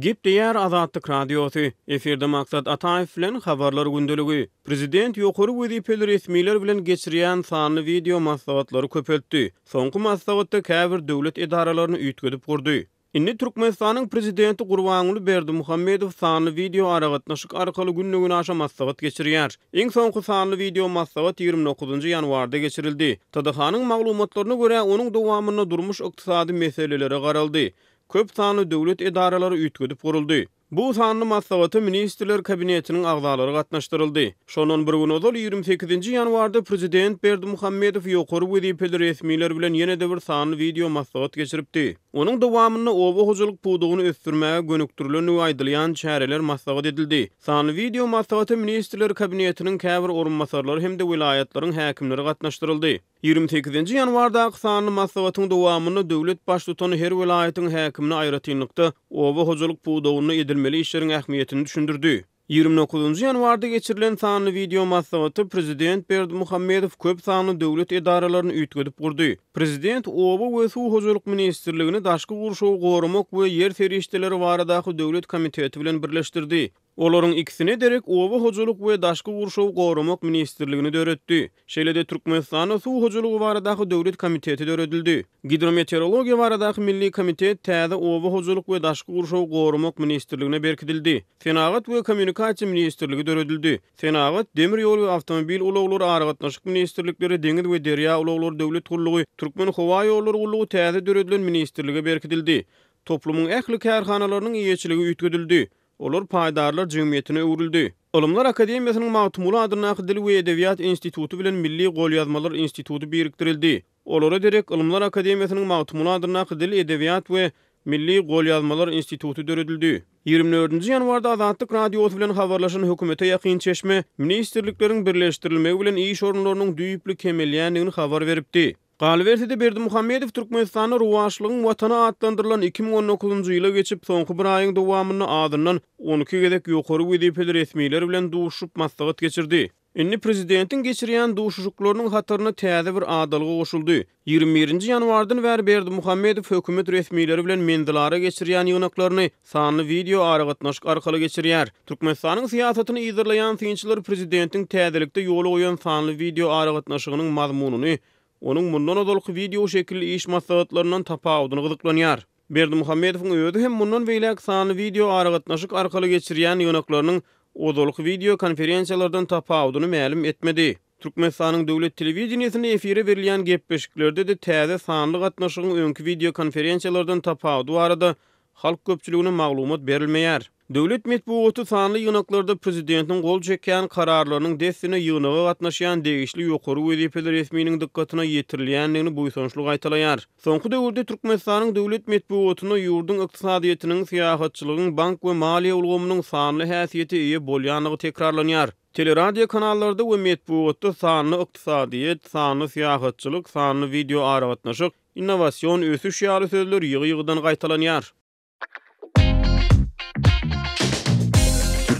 Gepleýär Azatlyk Radiosy, Efirde Maksat Ataýew bilen Habarlar gündeligi. Prezident ýokary wezipeli resmiler bilen geçirýän sanly wideo maslahatlary köpeltdi. Soňky maslahatda käbir döwlet edaralaryny üýtgedip gurdy. Indi Türkmenistanyň Prezidenti Gurbanguly Berdimuhamedow sanly wideo aragatnaşyk arkaly günde-günaşa maslahat geçirýär. Iň soňky sanly wideo maslahat 29 ýanwarda geçirildi. TDH-nyň maglumatlaryna görä, onuň dowamynda durmuş-ykdysady meselelere garaldy. Köp sanly döwlet edaralary üýtgedip guruldy. Bu sanly maslahata Ministrler Kabinetiniň agzalary gatnaşdyryldy. Şondan bir gün ozal, 28-nji ýanwarda prezident Berdimuhamedow ýokary wezipeli resmiler bilen ýene-de bir sanly wideo maslahat geçiripdi. Onuň dowamynda oba hojalyk pudagyny ösdürmäge gönükdirilendigi aýdylýan çäreler maslahat edildi. Sanly wideo maslahata Ministrler Kabinetiniň käbir orunbasarlary hem-de welaýatlaryň häkimleri gatnaşdyryldy. 28-nji ýanwardaky sanly maslahatyň dowamynda döwlet Baştutany her welaýatyň häkimine aýratynlykda oba hojalyk pudagynda edilmeli işleriň ähmiýetini düşündirdi. 29-njy ýanwarda geçirilen sanly wideo maslahatda prezident Berdimuhamedow köp sanly döwlet edaralaryny üýtgedip gurdy. Prezident Oba we suw hojalyk ministrligini Daşky gurşawy goramak we ýer serişdeleri baradaky döwlet komiteti bilen birleşdirdi. Olaryň ikisine derek Oba hojalyk we daşky gurşawy goramak ministrligini döretdi. Şeýle-de Türkmenistanda Suw hojalygy baradaky döwlet komiteti döredildi. Gidrometeorologiýa baradaky milli komitet täze Oba hojalyk we daşky gurşawy goramak ministrligine berkidildi. Senagat we kommunikasiýa ministrligi döredildi. Senagat, demir ýol we awtomobil ulaglary, aragatnaşyk ministrlikleri, Deňiz we derýa ulaglary döwlet gullugy, Türkmenhowaýollary gullugy täze döredilen ministrlige berkidildi. Toplumyň ähli kärhanalarynyň eýeçiligi üýtgedildi. Olar paýdarlar jemgyýetine öwrüldi. Ylymlar akademiýasynyň Magtymguly adyndaky Dil we edebiýat instituty bilen Milli golýazmalar instituty birikdirildi. Olara derek Ylymlar akademiýasynyň Magtymguly adyndaky Dil, edebiýat we milli golýazmalar instituty döredildi. 24-nji ýanwarda Azatlyk Radiosy bilen habarlaşan hökümete ýakyn çeşme ministrlikleriň birleşdirilmegi bilen iş orunlarynyň düýpli kemelýändigini habar beripdi. Galyberse-de, Berdimuhamedow Türkmenistanda rowaçlygyň Watany atlandyrylan 2019-njy ýyla geçip, soňky bir aýyň dowamynda azyndan 12 gezek ýokary wezipeli resmiler bilen duşuşyp, maslahat geçirdi. Indi prezidentiň geçirýän duşuşyklarynyň hataryna täze bir adalga goşuldy. 21-nji ýanwardan bäri Berdimuhamedow hökümet resmileri bilen menzilara geçirýän ýygnaklaryny sanly wideo aragatnaşyk arkaly geçirýär. Türkmenistanyň syýasatyny yzarlaýan synçylar prezidentiň täzelikde ýola goýan sanly wideo aragatnaşygynyň mazmunyny onuň mundan ozalky wideo şekilli iş maslahatlaryndan tapawudyny gyzyklanýar. Berdimuhamedowyň özi hem mundan beýläk sanly wideo aragatnaşyk arkaly geçirýän ýygnaklarynyň ozalky wideo konferensiýalardan tapawudyny mälim etmedi. Türkmenistanyň döwlet telewideniýesinde efire berilýän gepleşiklerde-de täze sanly gatnaşygyň öňki wideo konferensiýalardan tapawudy barada halk köpçüligine maglumat berilmeýär. Döwlet metbugaty sanly ýygnaklarda prezidentiň gol çekýän kararlarynyň dessine ýygnaga gatnaşýan degişli ýokary wezipeli resminiň dykgatyna ýetirilýändigini buýsançly gaýtalaýar. Soňky döwürde Türkmenistanyň döwlet metbugatynda ýurduň ykdysadyýetiniň, syýahatçylygyň, bank we maliýe ulgamynyň sanly häsiýete eýe bolýandygy tekrarlanýar. Teleradio kanallarda we metbugatda sanly ykdysadyýet, sanly syýahatçylyk, sanly wideoaragatnaşyk, innowasion ösüş ýaly sözler ýygy-ýygydan gaýtalanýar.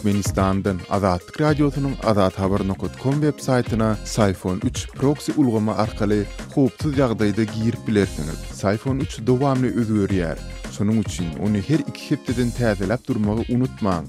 Türkmenistandan Azatlyk Radiosynyň Azathabar nokat kom web saýtyna Syfon 3 proksi ulgamy arkaly howpsuz ýagdaýda girip bilersiňiz. Syfon 3 dowamly özgerýär. Şonuň üçin ony her iki hepdeden täzeläp durmagy unutmaň.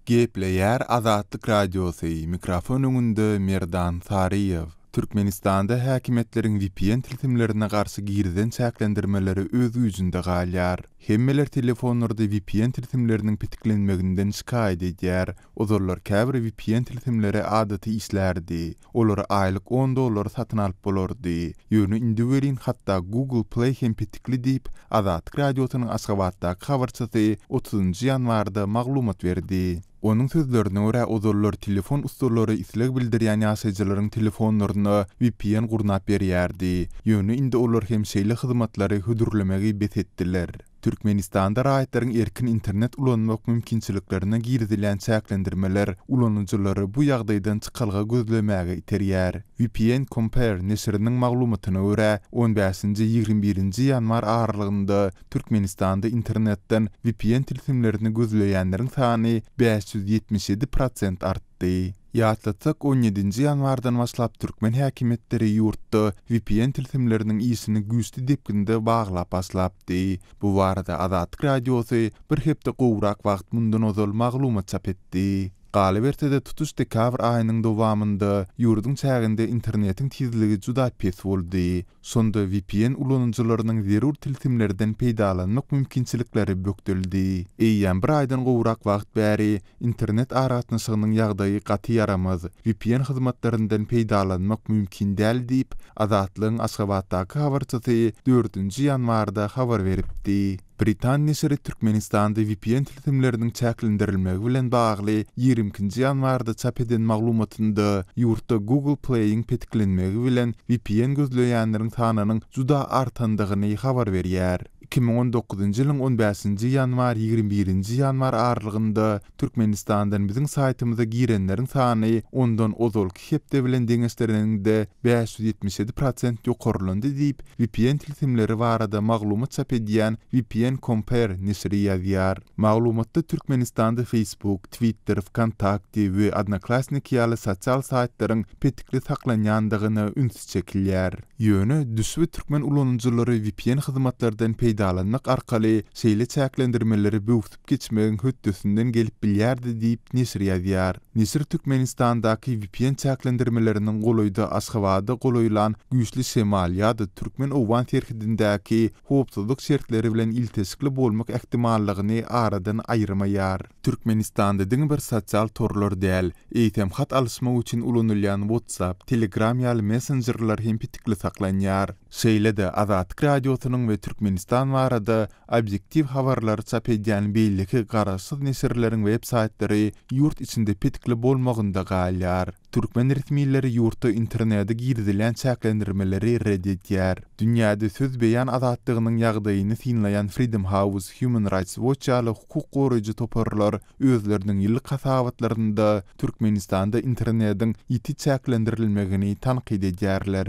Gepleýär Azatlyk Radiosy, mikrofon öňünde Merdan Saryýew. Türkmenistanda häkimiýetleriň vpn tilsimlerine garşy girizen çäklendirmeleri öz güýjünde galýar. Hemmeler telefonlarda vpn tilsimleriniň petiklenmeginden şikaýat edýär. Ozallar käbir vpn tilsimleri adaty işlärdi. Olary aýlyk on dollara satyn alyp bolardy. Ýöne indi welin hatda Google Play hem petikli diýip, Azatlyk Radiosynyň Aşgabatdaky habarçysy otuzynjy ýanwarda maglumat berdi. Onuň sözlerine görä, ozallar telefon ussalary isleg bildirýän ýaşaýjylaryň telefonlaryna vpn gurnap berýärdi. Ýöne indi olar hem şeýle hyzmatlary hödürlemegi bes etdiler. Türkmenistanda raýatlaryň erkin internet ulanmak mümkinçiliklerine girizilýän çäklendirmeler ulanyjylary bu ýagdaýdan çykalga gözlemäge iterýär. VPN Compare neşiriniň maglumatyna görä, on bäşinji, 21 nji ýanwar aralygynda Türkmenistanda internetden vpn tilsimlerini gözleýänleriň sany 577 prosent artdy. aýtdy. Ýatlatsak, on ýedinji ýanwardan başlap türkmen häkimiýetleri ýurtda vpn tilsimleriniň işini güýçli depginde baglap başlapdy. Bu barada Azatlyk Radiosy bir hepde gowrak wagt mundan ozal maglumat çap etdi. Galyberse-de, tutuş dekabr aýynyň dowamynda ýurduň çäginde internetiň tizligi juda pes boldy. Şonda vpn ulanyjylarynyň zerur tilsimlerden peýdalanmak mümkinçilikleri bökdeldi. Eýýäm bir aýdan gowrak wagt bäri internet aragatnaşygynyň ýagdaýy gaty ýaramaz, vpn hyzmatlaryndan peýdalanmak mümkin däl diýip, Azatlygyň Aşgabatdaky habarçysy dördünji ýanwarda habar beripdi. Britan neşiri Türkmenistanda vpn tilsimleriniň çäklendirilmegi bilen bagly 22-nji ýanwarda çap eden maglumatynda ýurtda Google Play-iň petiklenmegi bilen vpn gözleýänleriň sanynyň juda artandygyny habar berýär. 2019-njy ýylyň on bäşinji ýanwar, 21-nji ýanwar aralygynda Türkmenistandan biziň saýtymyza girenleriň sany ondan ozalky hepde bilen deňeşdireniňde 577 prosent ýokarlandy diýip, vpn tilsimleri barada maglumat çap edýän VPN Compare neşiri ýazýar. Maglumatda Türkmenistanda Facebook, Twitter, Wkontakte we Odnoklassniki ýaly sosial saýtlaryň petikli saklanýandygyna üns çekilýär. Ýöne düşbi türkmen ulanyjylary vpn hyzmatlardan peýdalanmak arkaly şeýle çäklendirmeleri böwsüp geçmegiň hötdesinden gelip bilýärdi diýip, neşir ýazýar. Neşir Türkmenistandaky vpn çäklendirmeleriniň golaýda Aşgabada golaýlan güýçli şemal ýa-da türkmen-owgan serhedindäki howpsuzlyk şertleri bilen ilteşikli bolmak ähtimallygyny aradan aýyrmaýar. Türkmenistanda diňe bir sosial torlar däl, eýsem hat alyşmak üçin ulanylýan WhatsApp, Telegram ýaly messenjerler hem petikli saklanýar. Şeýle-de Azatlyk Radiosynyň we Türkmenistan barada Obýektiw habarlary çap edýän beýleki garaşsyz neşirleriň web saýtlary ýurt içinde petikli bolmagynda galýar. Türkmen resmileri ýurtda internete girizilýän çäklendirmeleri ret edýär. Dünýäde söz beýan azatlygynyň ýagdaýyny synlaýan Freedom House, Human Rights Watch ýaly hukuk goraýjy toparlar özleriniň ýyllyk hasabatlarynda Türkmenistanda internetiň ýiti çäklendirilmegini tankyt edýärler.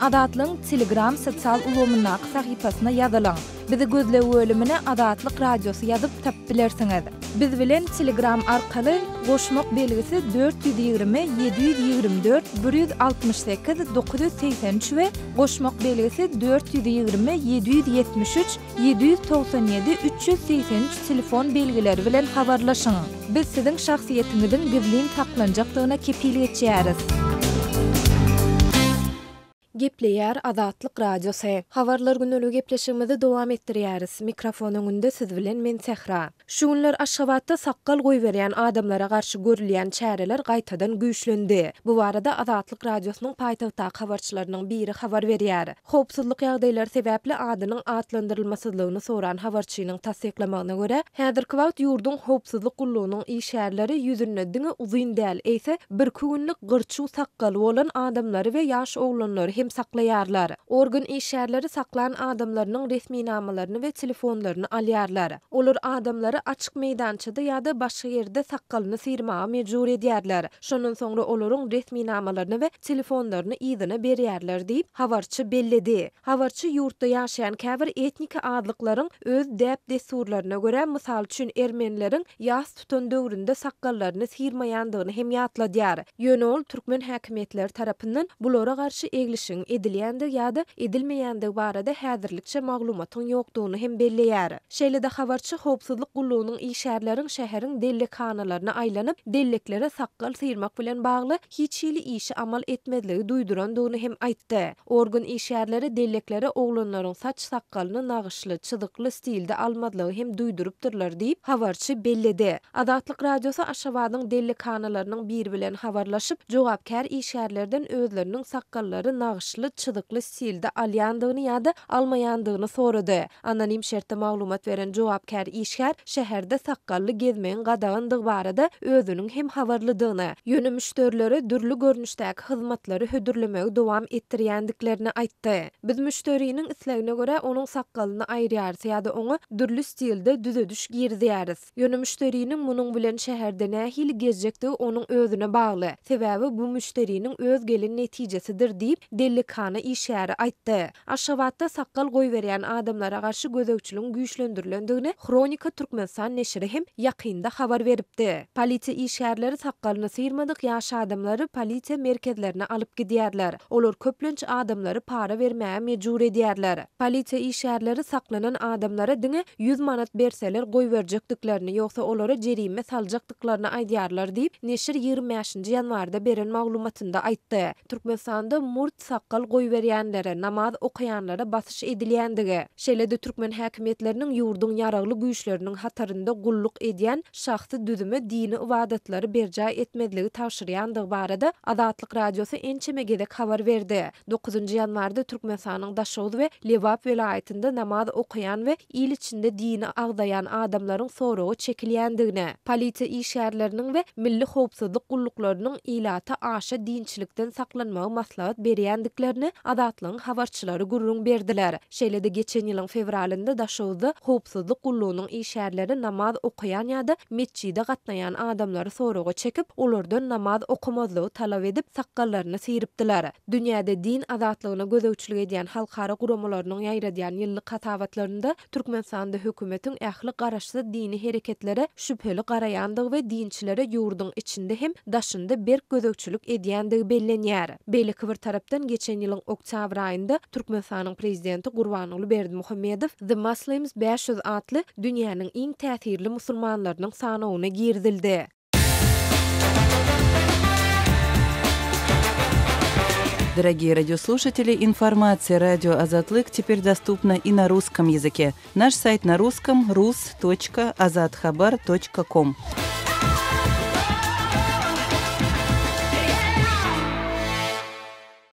Azatlygyň Telegram sosial ulgamyndaky sahypasyna ýazylyň. Bizi gözleg bölümine Azatlyk Radiosy ýazyp tapyp bilersiňiz. Biz bilen Telegram arkaly goşmak belgisi 420 724 168 983 we goşmak belgisi 420 773 797 383 telefon belgileri bilen habarlaşyň. Biz siziň şahsyýetiňiziň gizlin saklanjakdygyna kepil geçýäris. Gepleýär Azatlyk Radiosy. Habarlar gündeligi gepleşigimizi dowam etdirýäris. Mikrofon öňünde siz bilen men Sähra. Şu günler Aşgabatda sakgal goýberýän adamlara garşy görülýän çäreler gaýtadan güýçlendi. Bu barada Azatlyk Radiosynyň paýtagtdaky habarçylarynyň biri habar berýär. Howpsuzlyk ýagdaýlary sebäpli adynyň atlandyrylmasyzlygyny soran habarçynyň tassyklamagyna görä, häzirki wagt ýurduň howpsuzlyk gullugynyň işgärleri ýüzünde diňe uzyn däl, eýse, birki günlük gyrçuw sakgaly bolan adamlary we ýaş oglanlary hem saklaýarlar. Organ işgärleri saklan adamlarynyň resminamalaryny we telefonlaryny alýarlar. Olar adamlary açyk meýdançada ýa-da başga ýerde sakgalyny syrmaga mejbur edýärler. Şondan soňra olaryň resminamalaryny we telefonlaryny yzyna berýärler diýip, habarçy belledi. Habarçy ýurtda ýaşaýan käbir etniki azlyklaryň öz däp-dessurlaryna görä, mysal üçin, ermenileriň ýas tutan döwründe sakgallaryny syrmaýandygyny hem ýatladýar. Ýöne ol türkmen häkimiýetleri tarapyndan bulara garşy eglişigiň edilýändigi ýa-da edilmeýändigi barada häzirlikçe maglumatyň ýokdugyny hem belleýär. Şeýle-de habarçy howpsuzlyk gullugynyň işgärleriň şäheriň dellekhanalaryna aýlanyp, delleklere sakgal syrmak bilen bagly hiç hili işi amal etmezligi duýdurandygyny hem aýtdy. Organ işgärleri delleklere oglanlaryň saç-sakgalyny nagyşly, çyzykly stilde almazlygy hem duýdurypdyrlar diýip, habarçy belledi. Azatlyk Radiosy Aşgabadyň dellekhanalarynyň biri bilen habarlaşyp, jogapkär işgärlerden özleriniň sakgallary nagyşly, çyzykly stilde alýandygyny ýa-da almaýandygyny sorady. Anonim şertde maglumat beren jogapkär işgär şäherde sakgally gezmegiň gadagandygy barada özüniň hem habarlydygyny, ýöne müşderilere dürli görnüşdäki hyzmatlary hödürlemegi dowam etdirýändiklerini aýtdy. Biz müşderiniň islegine görä onuň sakgalyny aýyrýarys ýa-da oňa dürli stilde düzediş girizýäris. Ýöne müşderiniň munuň bilen şäherde nähili gezjekdigi onuň özüne bagly. Sebäbi bu müşderiniň öz gelen netijesidir diýip, dellek. delekhana işgäri aýtdy. Aşgabatda sakgal goýberýän adamlara garşy gözegçiligiň güýçlendirilendigini Hronika Türkmenistan neşiri hem ýakynda habar beripdi. Polisiýa işgärleri sakgalyny syrmadyk ýaş adamlary polisiýa merkezlerine alyp gidýärler. Olar köplenç adamlary para bermäge mejbur edýärler. Polisiýa işgärleri saklanan adamlara diňe 100 manat berseler goýberjekdiklerini, ýogsa olara jerime saljakdyklaryny aýdýarlar diýip, neşir 25-nji ýanwarda beren maglumatynda aýtdy. Türkmenistanda murt sakgal goýberýänlere, namaz okaýanlara basyş edilýändigi, şeýle-de türkmen häkimiýetleriniň ýurduň ýaragly güýçleriniň hatarynda gulluk edýän şahsy düzüme dini ybadatlary berjaý etmezligi tabşyrýandygy barada Azatlyk Radiosy ençeme gezek habar berdi. Dokuzynjy ýanwarda Türkmenistanyň Daşoguz we Lebap welaýatynda namaz okaýan we il içinde dini agzaýan adamlaryň soraga çekilýändigini, polisiýa işgärleriniň we milli howpsuzlyk gulluklarynyň ilata aşa dinçilikden saklanmagy maslahat berýändiklerini Azatlygyň habarçylary gürrüň berdiler. Şeýle-de geçen ýylyň fewralynda Daşoguzda howpsuzlyk gullugynyň işgärleri namaz okaýan ýa-da metjide gatnaýan adamlary soraga çekip, olardan namaz okamazlygy talap edip, sakgallaryny syrypdylar. Dünýäde din azatlygyna gözegçilik edýän halkara guramalarynyň ýaýradýan ýyllyk hasabatlarynda Türkmenistanda hökümetiň ähli garaşsyz dini hereketlere şübheli garaýandygy we dinçilere ýurduň içinde hem daşynda berk gözegçilik edýändigi bellenýär. Beýleki bir tarapdan, geçen ýylyň oktýabr aýynda Türkmenistanyň prezidenti Gurbanguly Berdimuhamedow The Muslims 500 atly dünýäniň iň täsirli musulmanlarynyň sanawyna girizildi. Дорогие радиослушатели, информация радио Азатлык теперь доступна и на русском языке. Наш сайт на русском rus.azathabar.com.